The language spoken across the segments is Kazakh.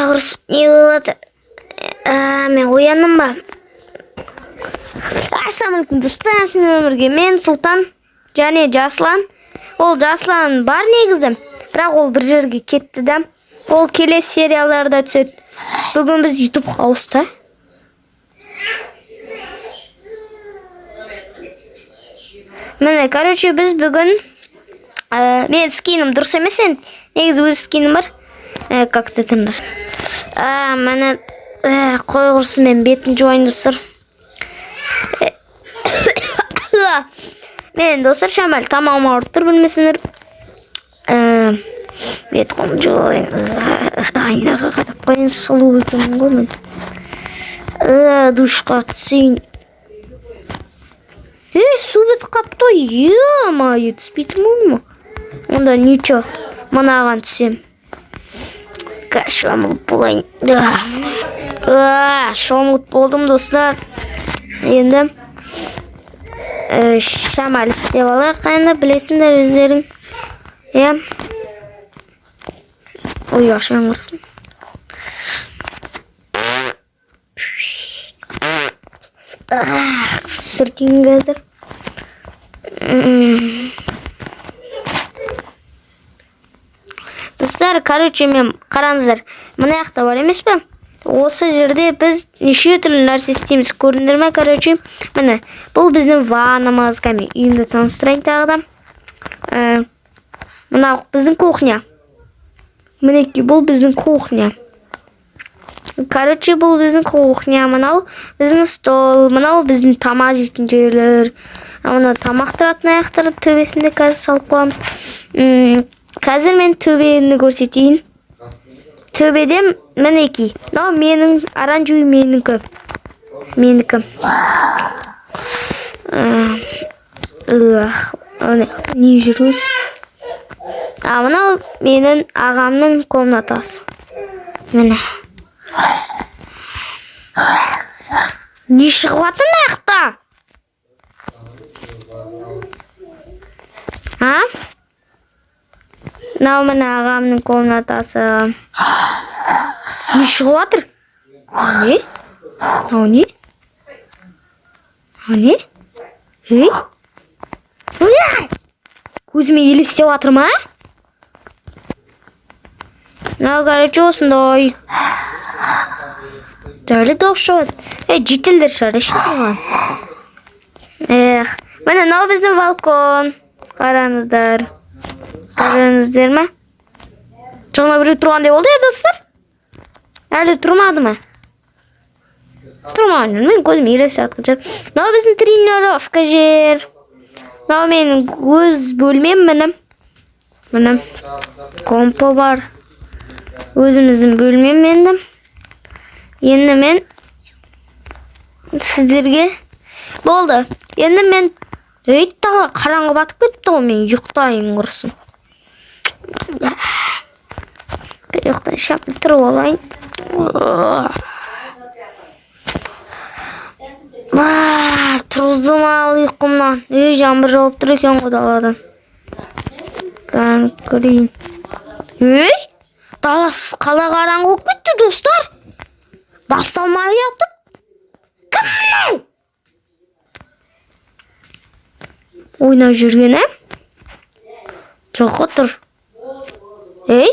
Құрсын, не болып жатыр? Мен ояндым ба? Ассалаумағалейкум, достар, сіздермен бірге мен, Сұлтан және Жаслан. Ол Жаслан бар негізі, бірақ ол бір жерге кетті да. Ол келесі серияларда түседі. Бүгін біз YouTube House'та. Міне, короче, біз бүгін мен скинім дұрыс емес енді. Негізі өз скинім бар. Как-то тыңдар. Міне, қой құрсын, мен бетін жуайын, достар. Мен, достар, шамал тамағым ауырып тұр, білмесеңдер. Бет қолымды жуайын. Айнаға қарап қояйын, сұлу екенмін ғой мен. Душқа түсейін. Ей, су бітіп қапты ғой. Е-мое, түспейтін болды ма? Онда ничего, мынаған түсем. Қазір шомылып болайын. Шомылып болдым, достар. Енді шамал істеп алайық енді, білесіңдер өздерің. Иә. Ой, ашаң құрсын. Сүртейін қазір. Достар, короче, мен қараңыздар, мына жақта бар емес пе? Осы жерде біз неше түрлі нәрсе істейміз, көрдіңдер ме, короче? Міне, бұл біздің ваннамыз. Кәме, үйімді таныстырайын тағы да. Мынау біздің кухня. Мінекей, бұл біздің кухня. Короче, бұл біздің кухня, мынау біздің стол, мынау біздің тамақ жейтін жерлер. Мына тамақ тұратын аяқтар төбесінде қазір салып қоямыз. Қазір мен төбені көрсетейін. Төбеде мінекей, мынау менің оранжевый, менікі. Менікі. Не жүр өзі? А мынау менің ағамның комнатасы. Міне. Не шығып жатыр мына жақта? А? Мынау міне ағамның комнатасы. Не шығып жатыр? Мынау не? Мынау не? Мынау не? Ей? Ой! Көзіме елестеп жатыр ма? Мынау, короче, осындай. Дәлі дауыс шығады. Ей, жителдер шығар, еш тұрған. Эх, міне мынау біздің балкон. Қараңыздар. Көрдіңіздер ме? Жаңа біреу тұрғандай болды, иә, достар? Әлі тұрмады ма? Тұрмаған, мен көзім елестеп жатқан шығар. Мынау біздің тренировка жер. Мынау менің өз бөлмем, міне. Міне. Компы бар. Өзіміздің бөлмем енді. Енді мен сіздерге болды. Енді мен ей, тағы қараңғы батып кетті ғой, мен ұйықтайын құрсын. Ұйықтай шап тұрып алайын. Тұрдым ал ұйқымнан. Ей, жаңбыр жауып тұр екен ғой даладан. Кәні көрейін. Ей, дала қалай қараңғы болып кетті, достар? Басталмай жатып. Кім мынау? Ойнап жүрген, ә? Жылқы тұр. Ей,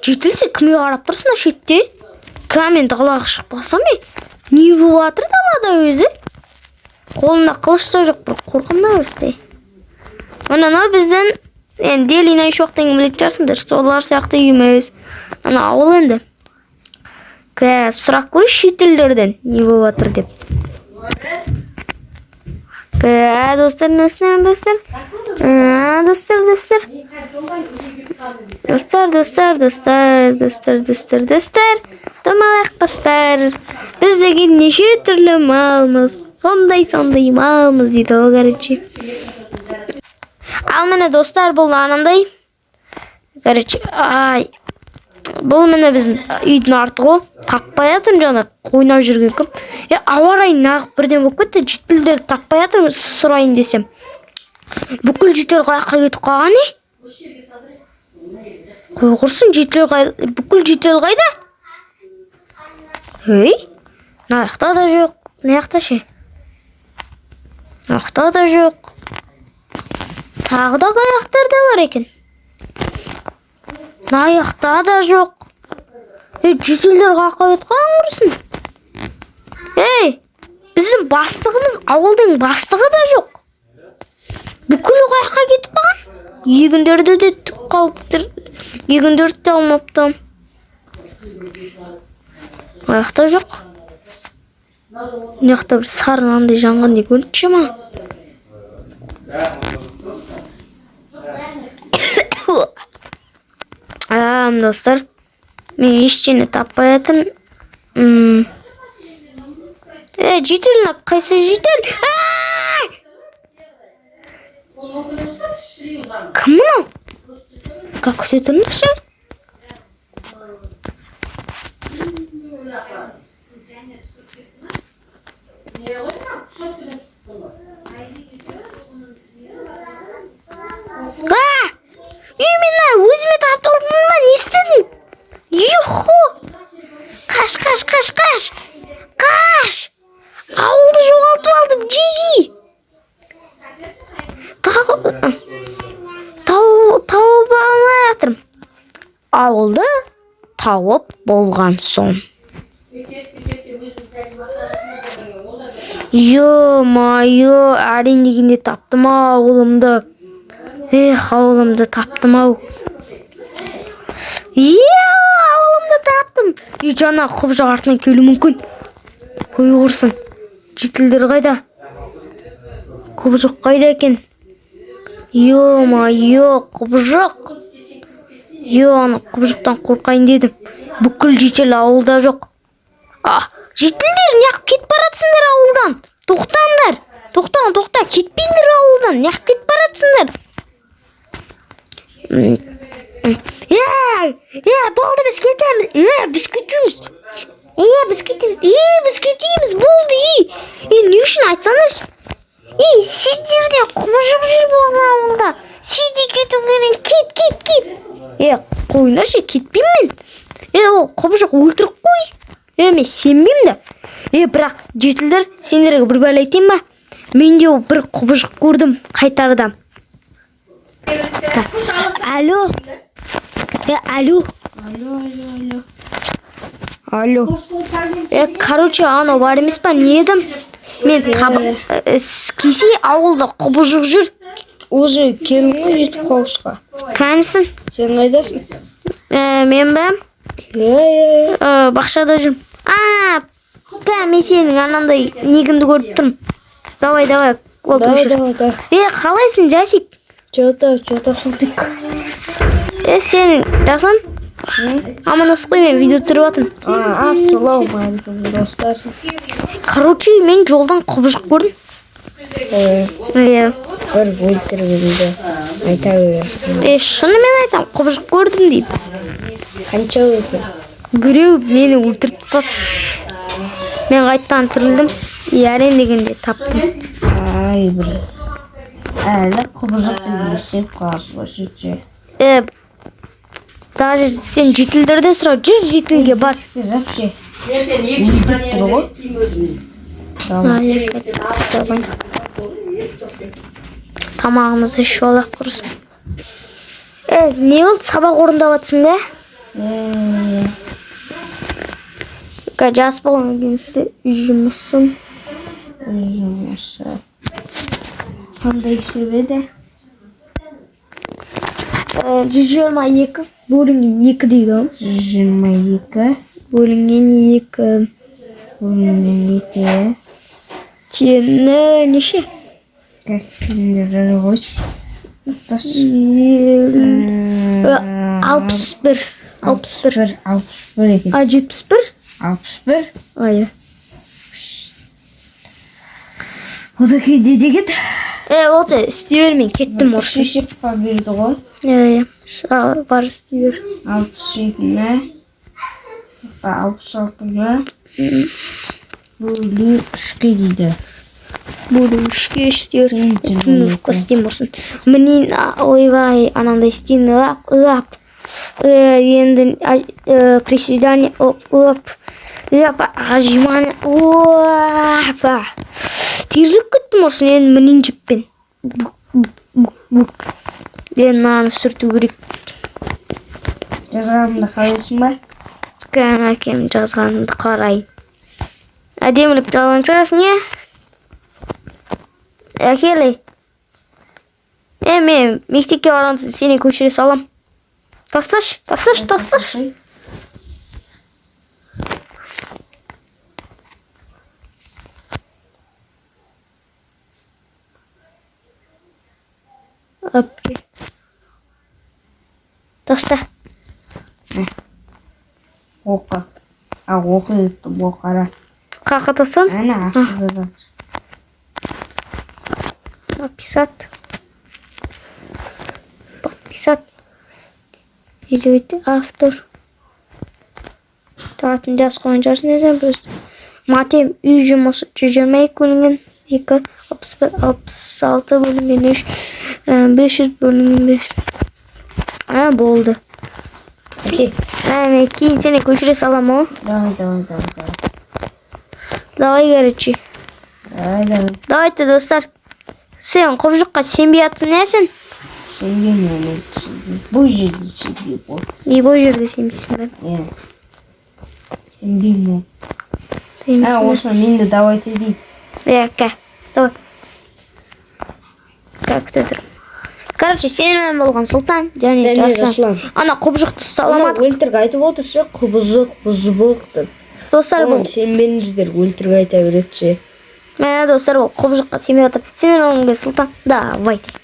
жетілсе кімге қарап тұрсың шетте? Кә, мен далаға шықпасам, ей, не болып жатыр далада өзі? Қолында қылыш та жоқ, бір қорқамын да. Міне, мынау біздің енді Делина Шоқтың білетін шығарсыңдар, солар сияқты үйіміз. Ана ауыл енді. Кә, сұрақ көрейінші шетелдерден не болып жатыр деп. Кә, достар, достар, достар. Достар, достар. Достар, достар, достар, достар, достар, достар. Домалақ достар. Біз деген неше түрлі малмыз. Сондай-сондай малмыз дейді ғой, короче. Ал міне, достар, бұл анандай. Короче, ай. Бұл міне біздің үйдің арты ғой. Таппай жатырмын жаңа ойнап жүрген кім. Ауа райы нағып бірден болып кетті. Жителдерді таппай жатырмын сұрайын десем. Бүкіл житель қаяққа кетіп қалған, е? Қой құрсын, житель қай, бүкіл житель қайда? Ей, мына жақта да жоқ. Мына жақта ше? Мына жақта да жоқ. Тағы да қаяқтарда бар екен? Мына жақта да жоқ. Ей, жительдер қаяққа кетіп қалған құрсын? Ей, біздің бастығымыз, ауылдың бастығы да жоқ. Бүкіл қаяққа кетіп қалған? Егіндерді де түк қалып, егіндерді де алмапты. Мына жақта жоқ. Мына жақта бір сары мынандай жанғандай көрінді ше маған. Достар, мен ештеңе таппай жатырмын. Е, житель, мына қайсы житель? Ай! Кім мынау? Как күте тұрыңызшы. А! Ей, мен өзіме тартып алдым ба? Не істедің? Юху! Қаш, қаш, қаш, қаш! Қаш! Ауылды жоғалтып алдым, жиги! Тағы тауып алмай жатырмын. Ауылды тауып болған соң. Ё-моё, әрең дегенде таптым ау ауылымды. Эх, ауылымды таптым ау. Е, ауылымды таптым. И жаңа құбыжық артынан келуі мүмкін. Қой құрсын. Жительдер қайда? Құбыжық қайда екен? Ё-моё, құбыжық. Ё, ана құбыжықтан қорқайын дедім. Бүкіл житель ауылда жоқ. А, жительдер, неғып кетіп баратсыңдар ауылдан? Тоқтаңдар. Тоқта, тоқта, кетпеңдер ауылдан. Неғып кетіп баратсыңдар? Е, е, болды, біз кетеміз. Е, біз кетеміз. Е, біз кетеміз. Е, біз кетеміз, болды. Е, е, не үшін айтсаңдаршы? Ей, сендер де құбыжық жүр бұл ауылда. Сен де кету керек. Кет, кет, кет. Е, қойыңдаршы, кетпеймін мен. Е, ол құбыжық өлтіріп қой. Е, мен сенбеймін да. Е, бірақ жительдер, сендерге бір бәле айтайын ба? Мен де бір құбыжық көрдім қайтарда. Так. Алло. Е, алло. Алло, алло, алло. Алло. Е, короче, анау бар емес па, не едім? Мен таб кесе ауылда құбыжық жүр. Уже келдің ғой жетіп қауышқа. Кәнісің? Сен қайдасың? Е, мен бе? Иә, иә, иә. Бақшада жүрмін. А, кә, мен сенің анандай негіңді көріп тұрмын. Давай, давай, болды, Давай, өшір. давай, давай. Е, қалайсың, Жасик? Че-то, че-то шылтик. Е, сенің Жасұлан? Амандасып қой, мен видео түсіріп жатырмын. А, ассалаумағалейкум, достар. Короче, мен жолдан құбыжық көрдім. Е, Е, бір өлтіргенді айта бересің. е, шынымен айтамын, құбыжық көрдім деймін. Қанша өлтір? Біреу мені өлтіріп тастады. Мен қайтадан тірілдім. И әрең дегенде таптым. Ай, бір. Әлі құбыжық деп есеп қаласың ғой сөйтсе. Е, даже сен жительдерден сұра, жүр жительге бар. Есікті жапшы. Өлтіріп тұр ғой. Tamam. Ай, давай. Тамағымызды ішіп алайық құрысын. Е, не болды, сабақ орындап жатсың да? Е, Жас болғаннан кейін істе үй жұмысын. Үй жұмысы. Қандай есеп еді? 122 бөлінген 2 дейді ғой. 122 Бөлінген 2. бөлінген 2. Тені неше? Қазір жаза қойшы. Тас. 61. 61. 61 екен. А, 71? 61. А, иә. Одан кейін не деген? Е, болды, істей бер, мен кеттім Орысша орысша. есеп берді ғой. Иә, иә. Бар, істей бер. 67-ні 66-ны бөлу 3-ке дейді. Бөлу үшке істер. Сен 22. Установка істеймін болсын. Міне, ойбай, анандай істеймін. Лап, лап. Енді приседание, оп, оп. Лап, отжимание. Опа. Терлеп кеттім болсын, енді мінейін жіппен. Бук, бук, бук, бук. Енді мынаны сүрту керек. Жазғанымды қалайсың ба? Кәне, әкем, жазғанымды қарайын. Әдемілеп жазған шығарсың, иә? Әкеле. Мен мектепке барған соң сені көшіре салам. Тасташы, тасташы, тасташы. Әп, кел. Таста. Оқы. А, оқы депті, оқара. Қақа тастан. Әне, астында жатыр. Написать. Подписать. Или автор. Атын жазып қойған шығарсың десем, біз матем үй жұмысы 122 бөлінген 2, 61, 66 бөлінген 3, 500 бөлінген 5. А, болды. Әке. Ә, мен кейін сені көшіре саламын ғой. Давай, давай, давай, давай. Давай, короче. Давай, давай. Давайте, достар. Сен құбыжыққа сенбей жатсың, ә, сен? Сенбеймін мен, сенбеймін. Бұл жерде сенбеймін ғой. Не, бұл жерде сенбейсің бе? Иә. Сенбеймін ғой. Ә, Сенбейсің бе? Осыны мен де давайте дейді. Иә, кә. Давай. Как ты тұр? Короче, сенімен болған Сұлтан және Және Жасұлан. Жасұлан. Ана құбыжықты Ана ұсталамадық. өлтірік айтып отыршы, құбыжық, бұзбық деп. Достар, бұл Оған сенбеңіздер, өлтірік айта береді ше. Мә, достар, бұл құбыжыққа сенбей жатыр. Сенімен болған Сұлтан. Давайте.